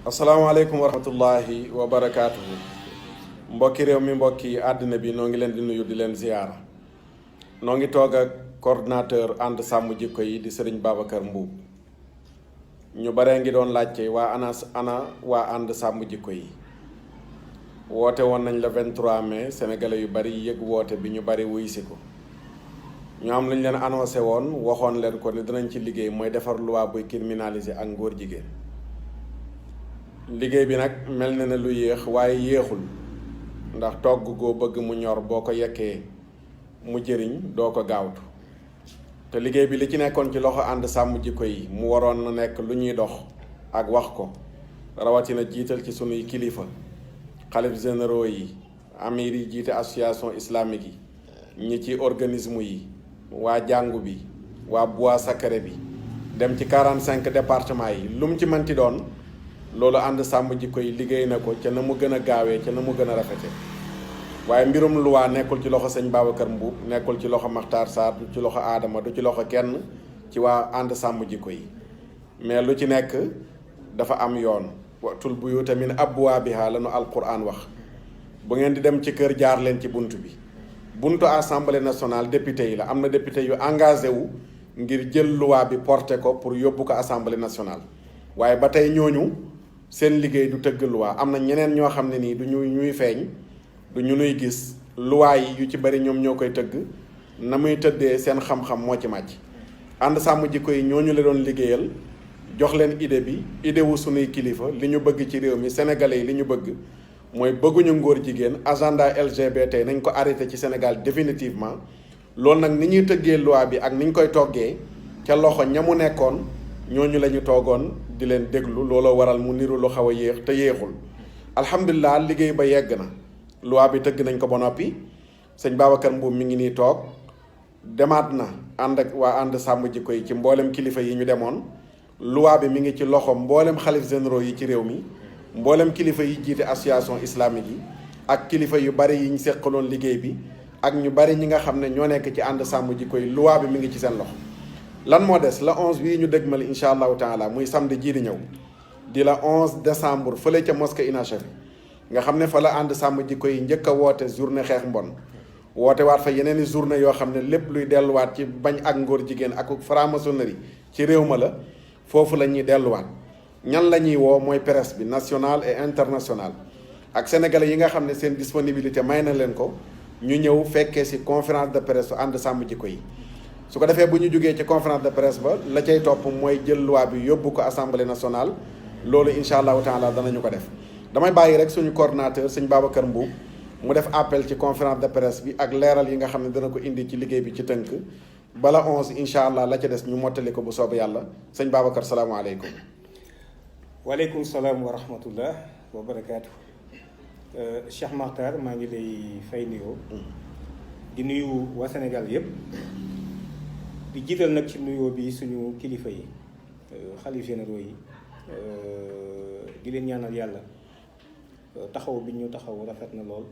asalaamaaleykum wa rahmatullahi wa barakaatuhu. Mbokki réew mi mbokki àddina bi noo ngi leen di nuyu di leen ziyaara. noo ngi toog ak coordinateur ànd sàmm jikko yi di sëriñ Babacar Mbuub. ñu baree ngi doon laajte ana waa ànd sàmm jikko yi. woote woon nañ la 23 mai sénégalais yu bari yëg woote bi ñu bari wuy si ko. ñu am lu ñu leen annoncé woon waxoon leen ko ne dinañ ci liggéey mooy defar loi buy criminaliser ak ngóor jigéen. liggéey bi nag mel na ne lu yéex waaye yéexul ndax togg goo bëgg mu ñor boo ko yekkee mu jëriñ doo ko gaawtu te liggéey bi li ci nekkoon ci loxo ànd sàmm jikko yi mu waroon na nekk lu ñuy dox ak wax ko rawatina jiital ci sunuy kilifa xalif généraux yi amir yi jiite association islamique yi ñi ci organisme yi waa jàngu bi waa bois sacré bi dem ci 45 départements yi lu mu ci mënti doon loolu ànd sàmm jikko yi liggéey na ko ca na mu gën a gaawee ca na mu gën a rafete waaye mbirum luwaa nekkul ci loxo sëñ Babacar Mbuub nekkul ci loxo Makhtar Sarr du ci loxo Adama du ci loxo kenn ci waa ànd sàmm jikko yi mais lu ci nekk dafa am yoon watul buyuuta min abwaabihaa la nu alquran wax bu ngeen di dem ci kër jaar leen ci bunt bi buntu assemblée nationale député yi la am na député yu engagé wu ngir jël luwaa bi porté ko pour yóbbu ko assemblée nationale waaye ba tey ñooñu seen liggéey du tëgg luwaa am na ñeneen ñoo xam ne nii du ñuy feeñ du ñu nuy gis luwaa yi yu ci bari ñoom ñoo koy tëgg na muy tëddee seen xam-xam moo ci màcc ànd sàmm jikko yi ñooñu la doon liggéeyal jox leen idée bi idée wu sunuy kilifa li ñu bëgg ci réew mi sénégalais yi li ñu bëgg mooy bëgguñu ngóor jigéen agenda LGBT nañ ko arrêté ci Sénégal définitivement loolu nag ni ñuy tëggee loi bi ak ni ñu koy toggee ca loxo ñamu nekkoon ñooñu la ñu toogoon di leen déglu looloo waral mu niru lu xaw a yéex te yéexul alhamdulilah liggéey ba yegg na loi bi tëgg nañ ko ba noppi sëñ Babacar Mbuub mi ngi nii toog demaat na ànd ak waa ànd sàmm jikko yi ci mboolem kilifa yi ñu demoon loi bi mi ngi ci loxo mboolem xalif généraux yi ci réew mi mboolem kilifa yi jiite association islamique yi ak kilifa yu bari yi ñu seqaloon liggéey bi ak ñu bari ñi nga xam ne ñoo nekk ci ànd sàmm jikko yi loi bi mi ngi ci seen loxo lan moo des la 11 bii ñu dëgmal incha allahu taala muy samedi jii di ñëw di la 11 décembre fële ca mosquée inachevé nga xam ne fa la ànd sàmm jikko yi njëkk a woote journée xeex mbon woote waat fa yeneen i journée yoo xam ne lépp luy delluwaat ci bañ ak ngóor jigéen ak franc-maçonnerie ci réew ma la foofu la ñuy delluwaat ñan la ñuy woo mooy presse bi nationale et internationale ak sénégalais yi nga xam ne seen disponibilité may na leen ko ñu ñëw fekkee ci conférence de presse ànd sàmm jikko yi su ko defee bu ñu jógee ci conférence de presse ba la cay topp mooy jël loi bi yóbbu ko assemblée nationale loolu incha allahu taala danañu ko def damay bàyyi rek suñu coordinateur sëñ Babacar Mbuub mu def appel ci conférence de presse bi ak leeral yi nga xam ne dana ko indi ci liggéey bi ci tënk bala 11 incha allah la ca des ñu mottali ko bu soobee yàlla sëñ Babacar salaamaaleykum. waaleykum salaam wa rahmatullah wa barakaatu. Cheikh Makhtar maa ngi lay fay nuyoo. di nuyu waa Sénégal yëpp. di jiital nag ci nuyoo bi suñu kilifa yi xalif généraux yi di leen ñaanal yàlla taxaw bi ñu taxaw rafet na lool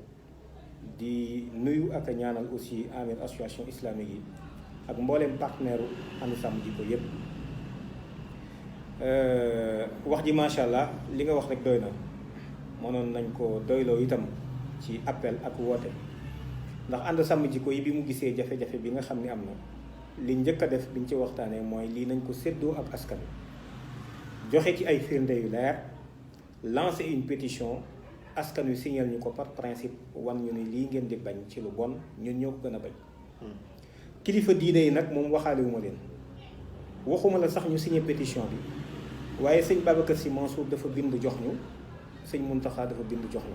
di nuyu ak a ñaanal aussi amir association islamique yi ak mbooleem partenaire ànd sàmm jikko yépp wax ji macha allah li nga wax rek doy na mënoon nañ ko doyloo itam ci appel ak woote ndax ànd sàmm jikko yi bi mu gisee jafe-jafe bi nga xam ni am na li njëkk a def biñ ci waxtaanee mooy lii nañ ko séddoo ak askan joxe ci ay firnde yu leer lancer une pétition askan wi signal ñu ko par principe wan ñu ni lii ngeen di bañ ci lu bon ñun ñoo ko gën a bañ. kilifa diine yi nag moom waxaale wu ma leen waxuma la sax ñu signé pétition bi waaye sëñ Babacar Sy Mansour dafa bind jox ñu sëñ Mountakha dafa bind jox ñu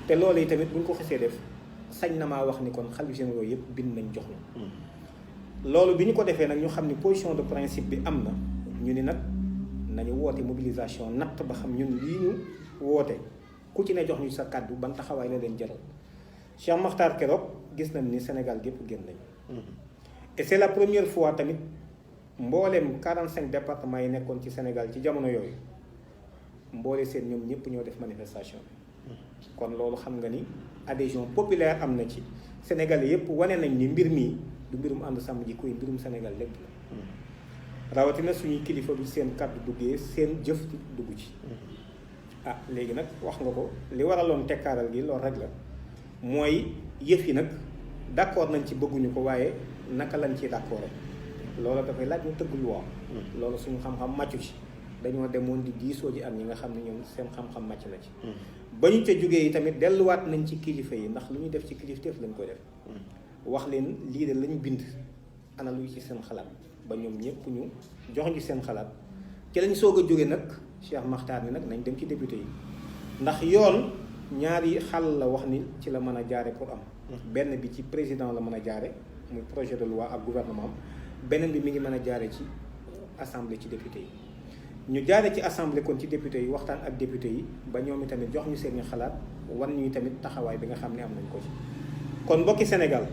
te loolu yi tamit buñ ko xesee def sañ na maa wax ni kon xalif généraux yëpp bind nañ jox ñu. loolu bi ñu ko defee nag ñu xam ni position de principe bi am na ñu ni nag nañu woote mobilisation natt ba xam ñun lii ñu woote ku ci ne jox ñu sa kàddu ban taxawaay la leen jaral Cheikh Makhtar keroog gis nañ ni Sénégal gépp génn nañ et c'est la première fois tamit mbooleem 45 départements yi nekkoon ci Sénégal ci jamono yooyu mboole seen ñoom ñëpp ñoo def manifestation bi kon loolu xam nga ni adhésion populaire am na ci Sénégalais yëpp wane nañ ni mbir mii du mbirum ànd sàmm jikko yi mbirum Sénégal lépp la rawatina suñuy kilifa bi seen kàddu duggee seen jëf dugg ci ah léegi nag wax nga ko li waraloon tekkaaral gi loolu rek la mooy yëf yi nag d'accord nañ ci bëgguñu ko waaye naka lañ ci d'accord loolu dafay laaj ñu tëgg loi loolu suñu xam-xam màccu ci dañoo demoon di diisoo ji ak ñi nga xam ne ñoom seen xam-xam màcc na ci ba ñu ca jógee yi tamit delluwaat nañ ci kilifa yi ndax lu ñu def ci kilifteef lañ ko def wax leen lii de lañu bind ana lu ci seen xalaat ba ñoom ñëpp ñu jox ñu seen xalaat ci lañ soog a jóge nag Cheikh Makhtar ni nag nañ dem ci député yi ndax yoon ñaari xal la wax ni ci la mën a jaare pour am benn bi ci président la mën a jaare muy projet de loi ak gouvernement beneen bi mi ngi mën a jaare ci assemblée ci député yi ñu jaare ci assemblée kon ci député yi waxtaan ak député yi ba ñoom itamit jox ñu seeni xalaat wan ñu tamit taxawaay bi nga xam ne am nañ ko ci kon mbokki Sénégal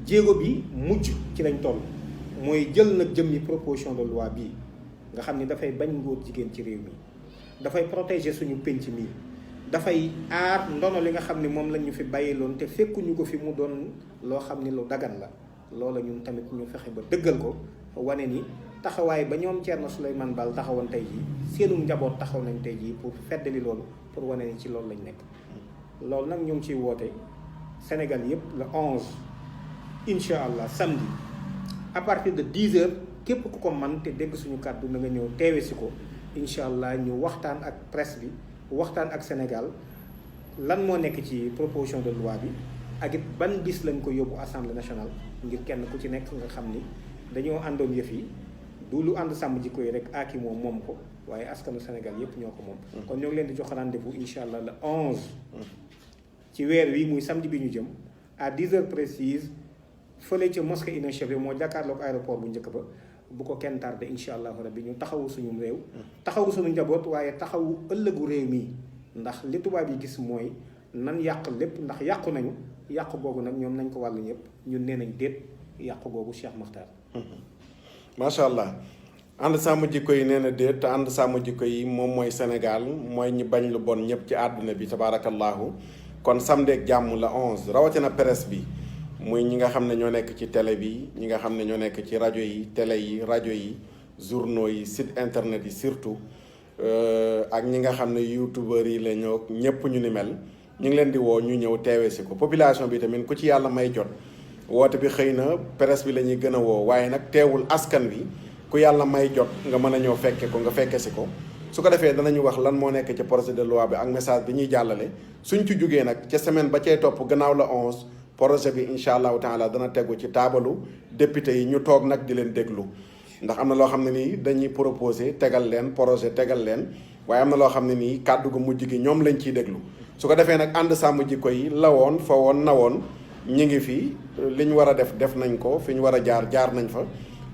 jéego bi mujj ci lañ toll mooy jël nag jëmmi proposition de loi bii nga xam ni dafay bañ ngóor jigéen ci réew mi dafay protéger suñu penc mi dafay aar ndono li nga xam ne moom lañ ñu fi bàyyiloon te fekkuñu ko fi mu doon loo xam ni lu dagan la loola ñun tamit ñu fexe ba dëggal ko wane ni taxawaay ba ñoom Thierno Souleymane Baal taxawoon tey jii seenu njaboot taxaw nañ tey jii pour feddali loolu pour wane ni ci loolu lañ nekk loolu nag ñu ngi ciy woote Sénégal yëpp le 11 incha allah samedi à partir de 10 heures képp ku ko man te dégg suñu kàddu na nga ñëw teewe si ko incha allah ñu waxtaan ak presse bi waxtaan ak Sénégal lan moo nekk ci proposition de loi bi ak it ban bis lañ ko yóbbu assemblée nationale ngir kenn ku ci nekk nga xam ni dañoo àndoon yëf yi du lu ànd sàmm jikko yi rek aaki moom ko waaye askanu Sénégal yëpp ñoo ko moom. kon ñoo ngi leen di jox rendez-vous incha allah le 11 ci weer wi muy samedi bi ñu jëm à 10 heures précises fële ca mosquée inachevé moo jàkkaarloog aéroport bu njëkk ba bu ko kenn tardé incha allahu rabbi ñu taxawu suñu réew taxawu suñu njaboot waaye taxawu ëllëgu réew mi ndax li tubaab yi gis mooy nan yàq lépp ndax yàqu nañu yàqu googu nag ñoom nañ ko wàllu ñëpp ñun nee nañ déet yàqu googu Cheikh Makhtar. macha allah ànd sàmm jikko yi nee na déet te ànd sàmm jikko yi moom mooy Sénégal mooy ñi bañ lu bon ñëpp ci àdduna bi tabaarakallahu kon samedi ak jàmm la 11 rawatina presse bi. muy ñi nga xam ne ñoo nekk ci télé bi ñi nga xam ne ñoo nekk ci rajo yi télé yi rajo yi journaux yi site internet yi surtout ak ñi nga xam ne youtubeurs yi la ñoo ñëpp ñu ni mel ñu ngi leen di woo ñu ñëw teewee si ko population bi tamit ku ci yàlla may jot woote bi xëy na presse bi la ñuy gën a woo waaye nag teewul askan wi ku yàlla may jot nga mën a ñëw fekke ko nga fekke si ko su ko defee danañu wax lan moo nekk ci projet de loi bi ak message bi ñuy jàllale suñ ci jugee nag ca semaine ba cay topp gannaaw la 11 projet bi incha allahu taala dana tegu ci taabalu député yi ñu toog nag di leen déglu ndax am na loo xam ne nii dañuy proposé tegal leen projet tegal leen waaye am na loo xam ne nii kàddu gu mujj gi ñoom lañ ciy déglu su ko defee nag ànd sàmm jikko yi la woon fa woon na woon ñi ngi fi li ñu war a def nañ ko fi ñu war a jaar nañ fa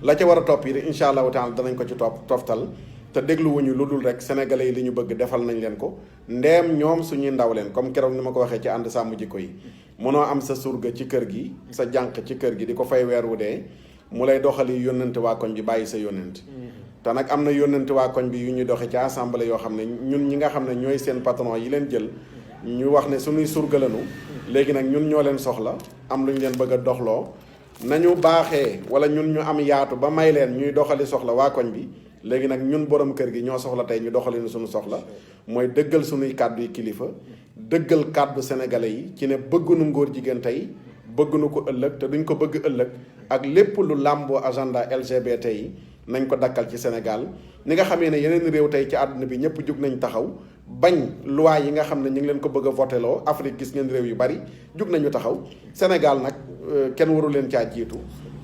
la ca war a topp yi incha allahu taala danañ ko ci toftal te dégluwuñu lu dul rek sénégalais yi li ñu bëgg defal nañ leen ko ndeem ñoom suñuy ndaw leen comme keroog ni ma ko waxee ci ànd sàmm jikko yi mënoo am sa surga ci kër gi sa jànq ci kër gi di ko fay weer wu dee mu lay doxali yónnante waa koñ bi bàyyi sa yónnante te nag am na yónnante waa koñ bi yu ñu doxe ci assemblée yoo xam ne ñun ñi nga xam ne ñooy seen patron yi leen jël ñu wax ne suñuy surga lañu léegi nag ñun ñoo leen soxla am lu ñu leen bëgg a doxloo nañu baaxee wala ñun ñu am yaatu ba may leen ñuy doxali soxla waa koñ bi léegi nag ñun borom kër gi ñoo soxla tey ñu doxalinu suñu soxla mooy dëggal suñuy kàddu yi kilifa dëggal kàddu sénégalais yi ci ne bëggunu ngóor jigéen tey bëggunu ko ëllëg te duñ ko bëgg ëllëg ak lépp lu làmboo agenda LGBT yi nañ ko dakkal ci Sénégal ni nga xamee ne yeneen réew tey ci àdduna bi ñëpp jug nañ taxaw bañ loi yi nga xam ne ñu ngi leen ko bëgg a voteloo Afrique gis ngeen réew yu bari jug nañu taxaw Sénégal nag kenn waru leen caa jiitu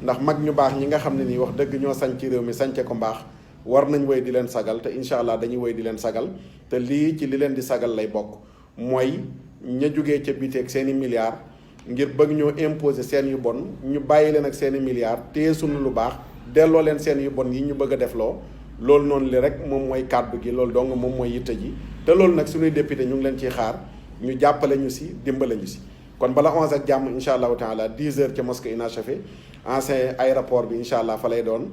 ndax mag ñu baax ñi nga xam ne nii wax dëgg ñoo sañ ci réew mi sañce ko mbaax war nañ woy di leen sagal te incha allah dañuy woy di leen sagal te lii ci li leen di sagal lay bokk mooy ña jugee ca biteeg seen i milliards ngir bëgg ñoo imposer seen yu bon ñu bàyyi leen ak seen i milliards téye sunu lu baax delloo leen seen yu bon yi ñu bëgg a defloo loolu noonu li rek moom mooy kàddu gi loolu dong moom mooy yitte ji te loolu nag suñuy député ñu ngi leen ciy xaar ñu jàppale ñu si dimbale ñu si kon bala 11 ak jàmm incha allahu taala 10 heures ca mosquée inachevé ancien aéroport bi incha allah fa lay doon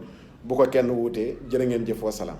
bu ko kenn wuutee jërë ngeen jëf wa salaam